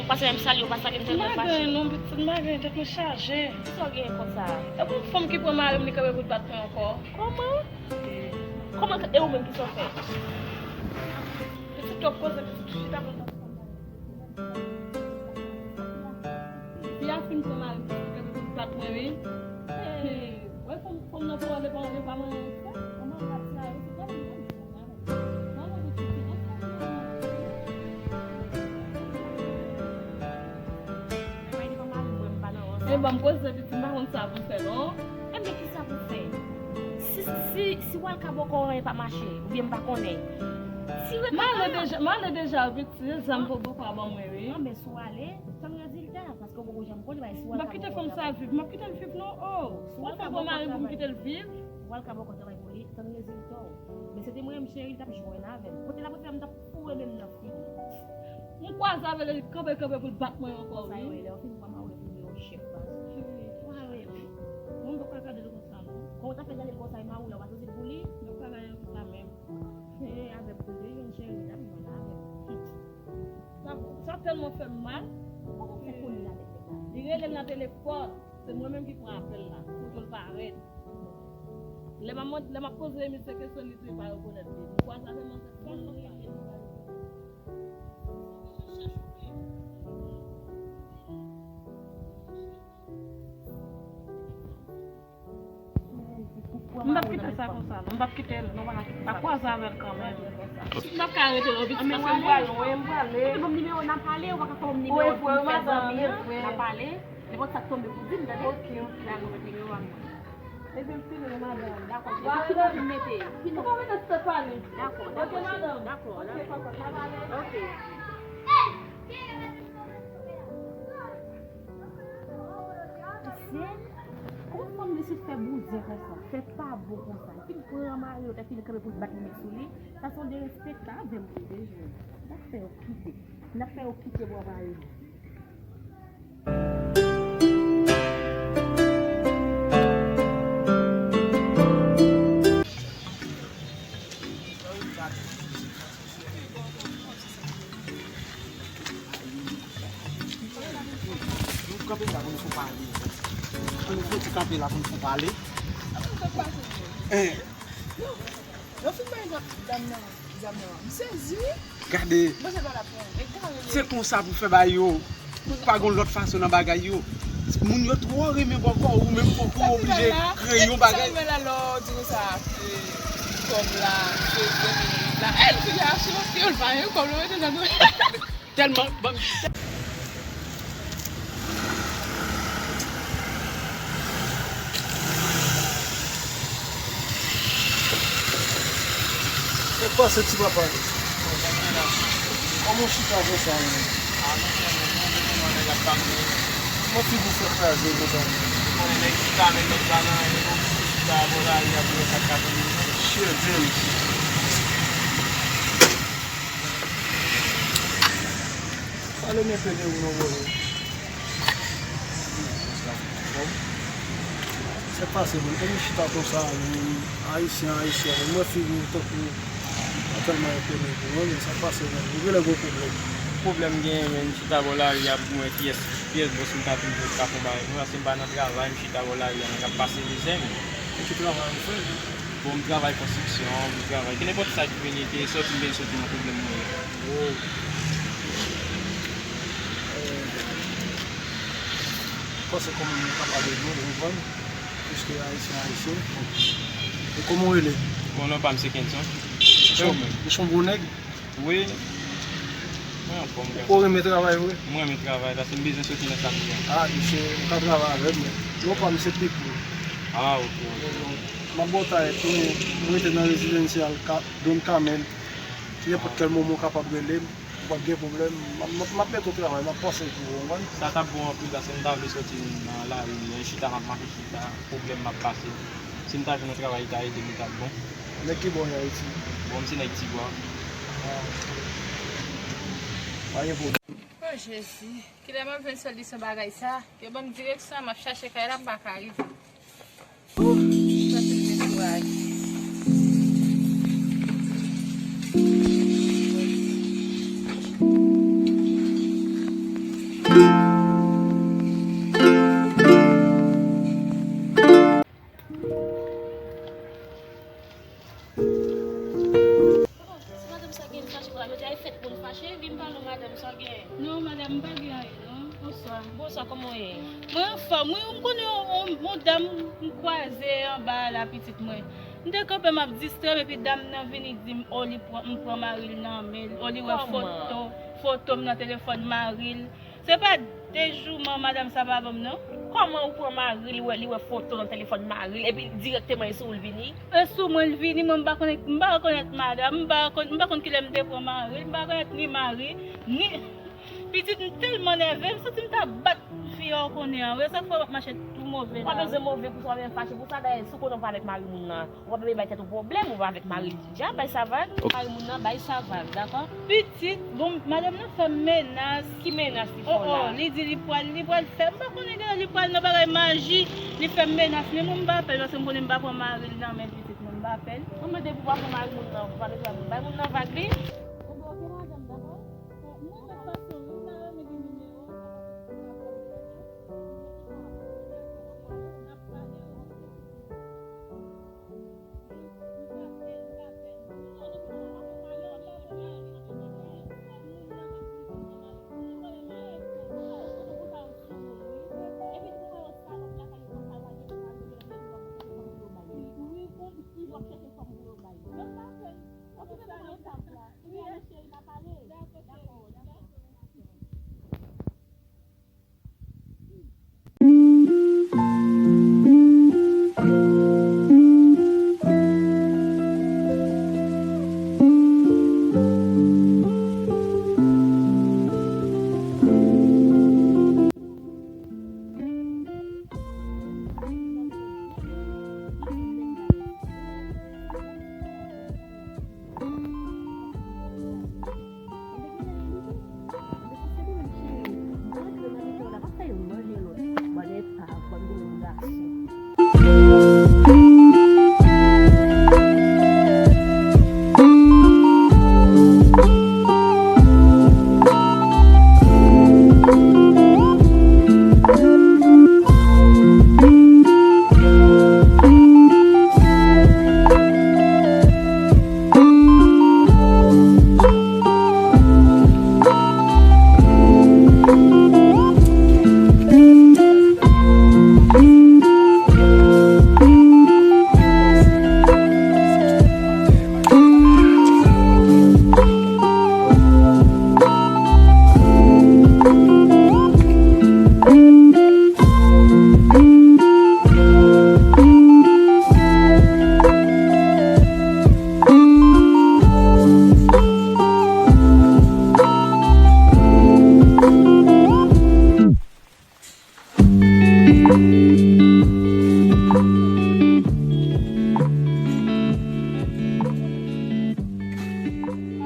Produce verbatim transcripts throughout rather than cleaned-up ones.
Pase menm salye w pa salye m tèlman m fache. M pa gen non, pitit, m pa gen, tèt mwen chaje. Kisa w genyen konsa? E pou fanm ki pran mari m, li kanpe pou l bat mwen ankò. Kòman? Kòman, e ou menm, kisa w fè? Pitit, w ap koze, pitit, chita pou l bat mwen. Fi a fin pran mari m, li kanpe pou l bat mwen, wi. Hey, wè fanm, fanm nan pran, li pa, li pa manyen ansanm. Kòman w ap di sa? Yo, se pa E ban m koze, pitit, m pa konn sa pou fè, non. Ebyen, kisa pou fè? Si, si, si w al ka bòkò anyen pa mache, oubyen m pa konnen. Si w rete M ale deja, m ale deja, pitit, se zam pou bòkò a ban mwen, wi. Non, men si w ale, tann rezilta, paske w poko janm konnen, si w al ka bòkò anyen. M ap kite fanm sa viv, m ap kite l viv, non, oh. Si w al ka bòkò travay pou m kite l viv. Si w al ka bòkò travay pou li, tann rezilta w. Men se te mwen menm cheri, li t ap jwenn avè m. Kote l ap rive a, m t ap foure men m nan figi. M kwaze avè l, li kanpe, kanpe pou l bat mwen ankò, wi. Sa yo rele, w fin pran mari w epi w vire w chèf, baz. Wi. Mari w. Mwen m poko gade l konsa, non. Kòman w ta fè gade l konsa, e mari w la, w pa santi l pou li? Mwen pa gade l konsa menm. He, avè l pou l te jwenn cheri, l ap jwenn avè l. Sa, sa tèlman fè m mal. Sa fè kounye l avèk tèt la. Li rele m nan telefòn. Se mwen menm ki pran apèl la. Foto l parèt. Lè m ap mande, lè m ap poze misye kesyon, li di li pa rekonèt li. M kwaze avè l nan telefòn. M p ap kite sa konsa, non. M p ap kite l. M ap kwaze avè l kanmenm. M p ap ka rete non, pitit, paske m prale. Wi, m prale. Ban m nimewo, n a pale, ou pa ka fè yon nimewo pou m fè zanmi an, n a pale. Nenpòt sa k tonbe pou di m, tande? Ok, ok. Dakò, mete nimewo a mwen. Mete m fini, madanm. Dakò, cheri. Fini, fini, mete. Fini. Ou pa mete Stephanie. Dakò, dakò, cheri. Dakò, dakò. Ok, papa, n a pale. Ok. Sèl, kòman fanm isit fè bouzen konsa, fè pa bon konsa? Li fin pran mari l, li fin kanpe pou l bat li met sou li. Sa se yon derespektan avè m pou l te jwe. N ap fè yo kite. N ap fè yo kite bò mari yo. Nou kanpe la pou nou fon pale. Pou nou fon ti kanpe la pou nou fon pale. Eh. Yo fin bay dam nan, dam nan. M sezi. Gade. Mwen se pa la pran. E gade. Se konsa pou fè bay yo. Pa gon lòt fason nan bagay yo. Moun yo twò renmen bòkò, ou menm fòk ou oblije kreye yon bagay. Sa m wè la, lè w di konsa, e, kòb la, se premye minit la. E, l fini achte yon pye, l pa yon kòb, l mete nan dwe. Tèlman, ban m. Sa k pase ti papa? Kòman w chita konsa menm? Kòman figi w fè kraze konsa menm? Shit, James. Pale m enpe de ou non, bro. Sa k pase, menm? Kòman w chita konsa menm? Ayisyen, Ayisyen, menm mwen figi w tankou pa tèlman enpe de ou, menm sa k pase, menm? Ou genlè gen pwoblèm. Pwoblèm genyen, menm, m chita bò lari a pou m wè kiyès, kiyès bòs m ka touche, m ka fè yon bagay pou mwen, paske m pa nan travay, m chita bò lari a, nèg ap pase mizè, menm. E ki travay ou fè? Bon, m travay konstriksyon, m travay, ke nenpòt sa ki vini, ke sòti m vin sòti nan pwoblèm mwen ye. Oh. Eh, m panse kòman nou kapab ede w, ou konprann? Piske Ayisyen, Ayisyen. E kòman w rele? Bon, non pa m se Kenson. Kenson, ou se yon bon nèg? Wi. Mwen anfòm, gason. Ou renmen travay vre? Mwen renmen travay, paske m bezwen soti nan sa m ye a. Ah, misye, ou ka travay avè m, men non pa m se Pipo. Ah, ok, ok. M ap ba w tayèt tou, m rete nan rezidansyal Don Kamèl. Nenpòt kèl moman ou kapab rele m, ou p ap gen pwoblèm. M ap, m ap, m ap mete w travay, m ap panse pou ou, w konprann? Sa t ap bon anpil, paske m ta vle soti nan lari, men chita m ap mache chita, pwoblèm m ap pase. Si m ta jwenn yon travay ki ta ede m, li t ap bon. Nèg ki bò w ye Ayiti? Bon, m se nèg Tibwa. Ah, ok. Pa gen pwoblèm. O Jezi, kilè m ap jwenn solisyon bagay sa? Yo ban m direksyon an, m ap chache kay la, m pa ka rive. Ooh, m santi m dekouraje. Vin pale w, madanm, sa w gen? Non, madanm, m pa gen anyen, non. Bonswa. Bonswa, kòman w ye? Mwen anfòm, wi, m konnen yon, yon, yon dam m kwaze anba a la, pitit mwen. M te kanpe, m ap distrè m, epi dam nan vini di m, o, li pran, m pran mari l nan men l, o, li wè foto, foto m nan telefòn mari l. Se pa de jou man madanm sa pa ban m, non. Kòman ou pran mari l, li wè, li wè foto nan telefòn mari l, epi dirèkteman e sou ou l vini? E sou mwen l vini, mwen m pa konnen, m pa rekonèt madanm, m pa konn, m pa konn kilè m te pran mari l, m pa rekonèt ni mari, ni pitit, m tèlman nève, m santi m ta bat fi a, ou konnen an, wi, sa k fè w ap mache tou move la. Ou pa bezwen move pou sa, w pa bezwen fache pou sa, dayè, si w konnen w pa avèk mari moun nan, ou pa bezwen bay tèt ou pwoblèm, ou pa avèk mari l, dja bay sa vag, mari moun nan bay sa vag, dakò? Pitit, bon, madanm nan fè m menas. Ki menas li fè w la? Oh, oh, li di li pral, li pral fè, m pa konnen gen lè li pral nan bagay maji, li fè m menas, men mwen m pa pè l, paske m konnen m pa pran mari l nan men pitit mwen, m pa pè l. Mwen mande pou w pa pran mari moun nan, ou pa bezwen bay moun nan vag li. Enben, oke, madanm, dakò? Mwen, de tout fason, wi, m ta renmen gen nimewo, m ta renmen gen nimewo.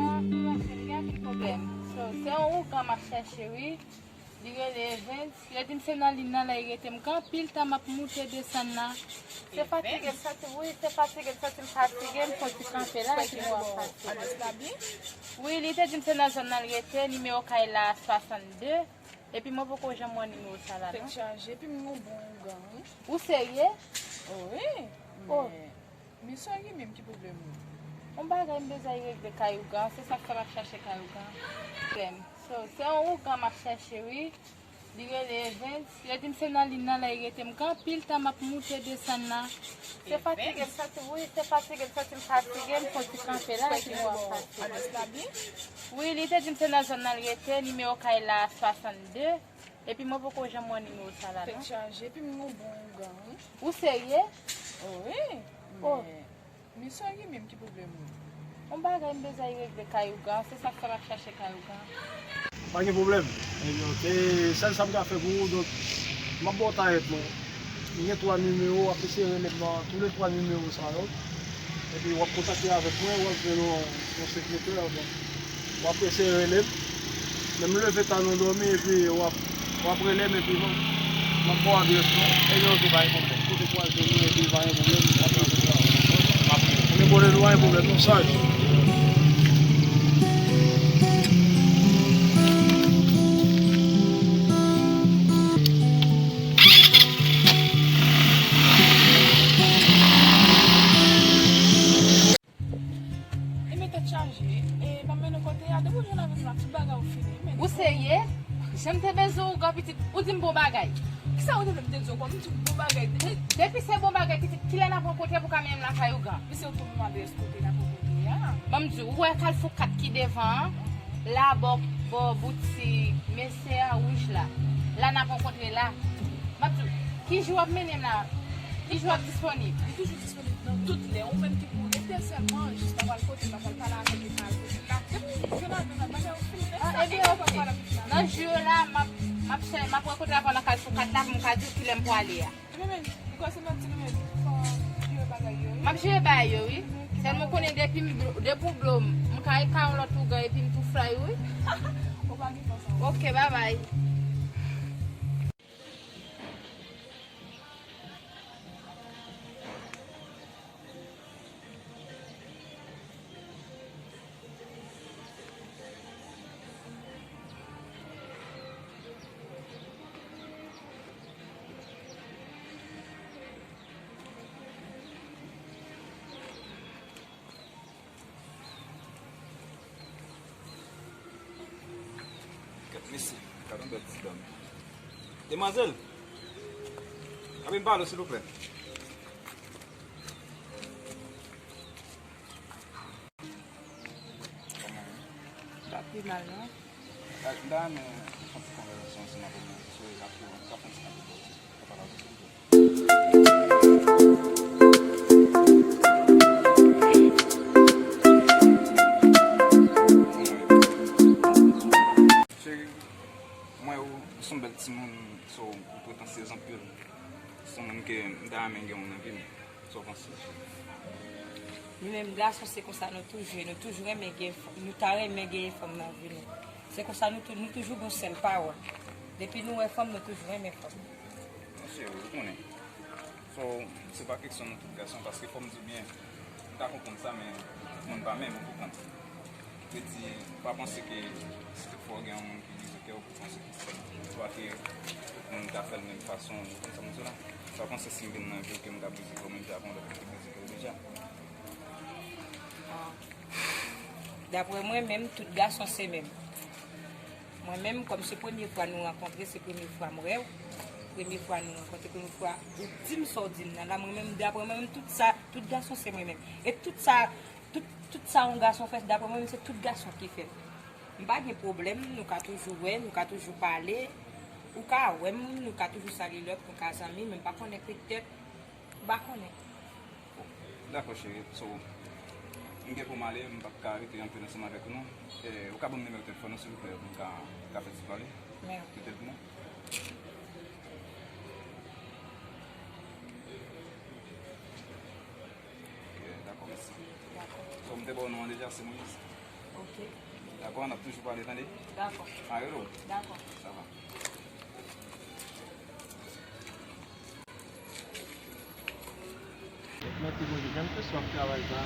Ah, wi, ma cheri, gen anpil pwoblèm. So, se yon ougan m ap chèche, wi. Li rele Evens. Yo di m se nan liy nan la li rete. M gen anpil tan m ap moute desann la. Se fatige m santi, wi, se fatige m santi m fatige, m fon ti kanpe la, epi m wè fatige. Wi, li te di m se nan zòn nan l rete, nimewo kay la swasannde. Epi mwen poko janm wè nimewo sa la, non. Tèt chaje, epi m gen yon bon ougan, wi. Ou serye? Wi, men, men sa gen menm ki pwoblèm ou? Yon bagay m bezwen regle kay ougan, se sa k fè m ap chache kay ougan. Pwoblèm. So, se yon ougan m ap chèche, wi. Li rele Evens. Yo di m se nan liy nan la li rete. M gen anpil tan m ap moute desann la. Se fatige m santi, wi, se fatige m santi m fatige, m fon ti kanpe la, epi m wè fatige. Wi, li te di m se nan zòn nan l rete, nimewo kay la swasannde. Epi mwen poko janm wè nimewo sa la, non. Tèt chaje, epi m gen yon bon ougan, wi. Ou serye? Wi, men, men sa gen menm ki pwoblèm ou? Yon bagay m bezwen regle kay ougan, se sa k fè m ap chache kay ougan. Pa gen pwoblèm. Ebyen, oke, sèl sa m ka fè pou ou, donk, m ap ba w tarèt mwen. M gen twa nimewo, w ap eseye rele m nan toulètwa nimewo sa yo. Epi w ap kontakte avèk mwen, w ap jwenn yon, yon sekretè, donk, w ap eseye rele m. Lè m leve ta nan dòmi, epi w ap, w ap rele m, epi m, m ap ba w adrès mwen. Ebyen, oke, pa gen pwoblèm. Kote pou al jwenn mwen, epi pa gen pwoblèm. W ap rele m. Ebyen, kote nou, pa gen pwoblèm, non, saj. E men tèt chaje, e pa mennen kote a, depi w jwenn avèk nou la, tout bagay Bon bagay. Kisa ou te vle m te di w ankò? M di w bon bagay. Depi se bon bagay, pitit, kilè n ap rankontre pou ka mennen m lakay ou, gran? Mesye, ou twò mande èske w te la pou kote a. Ban m di w, ou wè kalfou kat ki devan an? La, bò, bò boutik mesye a wouj la. La n ap rankontre la. M ap di w, ki jou w ap mennen m la? Ki jou w ap disponib? Li toujou disponib nan tout lè. Ou menm ki pou rete sèlman, jis nan pral kote, nan pral pale avèk li, nan pral kote. Nan, depi m jwenn avè l, bagay yo fin fèt. Ah, sa, ebyen, ok. Nan jou yo la, m ap, m ap chè, m ap rankontre avè w nan kalfou kat la pou m ka di w kilè m pwale a. Ebyen, men, ou kwè se manti nou menm? Fò jere bagay yo, wi. M ap jere bagay yo, wi. Sèlman konnen depi m blo-, depi w blo m, m ka, e ka yon lòt ougan epi m tou fly, wi. Ou pa gen fòs ankò. Ok, babay. Gad mesye, gad yon bèl ti dam. Demwazèl, kabi m pale w, silvouplè. Pa pi mal, non. M ta renmen fè yon ti konvèsasyon ansanm avè w, si w dakò, m ka fè yon ti kanpe pou w, m ka pale avè w, silvouplè. Cheri, mwen ou, ou se yon bèl timoun, so, ou pretansyèz anpil. Se yon moun ke m ta renmen gen yon nan vi m. Sa w panse? Nou menm gason, se konsa nou toujou ye. Nou toujou renmen gen fanm. Nou ta renmen gen fanm nan vi nou. Se konsa nou tou-, nou toujou gon sèl pawòl. Depi nou wè fanm, nou toujou renmen fanm. Monchè, ou konnen. So, se pa keksyon nou tout gason, paske fò m di w byen, m ka konprann sa, men tout moun pa menm, ou konprann. Vle di, pa panse ke si tout fwa w gen yon moun ki brize kè w, pou panse ke se swa ke moun ka fè l menm fason, ou konn sa m di w la. Pa panse si m vin nan vi w ke m ka brize kè w, menm jan avè yon lòt moun te brize kè w deja. Ah. Daprè mwen menm, tout gason se menm. Mwen menm, kòm se premye fwa nou rankontre, se premye fwa m wè w, premye fwa nou rankontre, premye fwa ou di m sa w di m nan la, mwen menm, daprè mwen menm, tout sa, tout gason se mwen menm. E tout sa, tout, tout sa yon gason fè, daprè mwen menm, se tout gason ki fè l. M pa gen pwoblèm, nou ka toujou wè, nou ka toujou pale, ou ka wè m, nou ka toujou salye lòt, nou ka zanmi, men m pa konnen petèt, m pa konnen. Dakò, cheri. So, m gen pou m ale, m p ap ka rete anpil ansanm avèk ou, non. E, ou ka ban m nimewo telefòn ou, silvouplè, pou m ka, ka fè ti pale? Mèsi. Pou telefòn ou? Ok, dakò, mèsi. Dakò. So, m te ba w non an deja, se Moyiz. Ok. Dakò, n ap toujou pale, tande? Dakò. A, hello. Dakò. Sa va. Mèsi Bondye, jan m te swaf travay sa.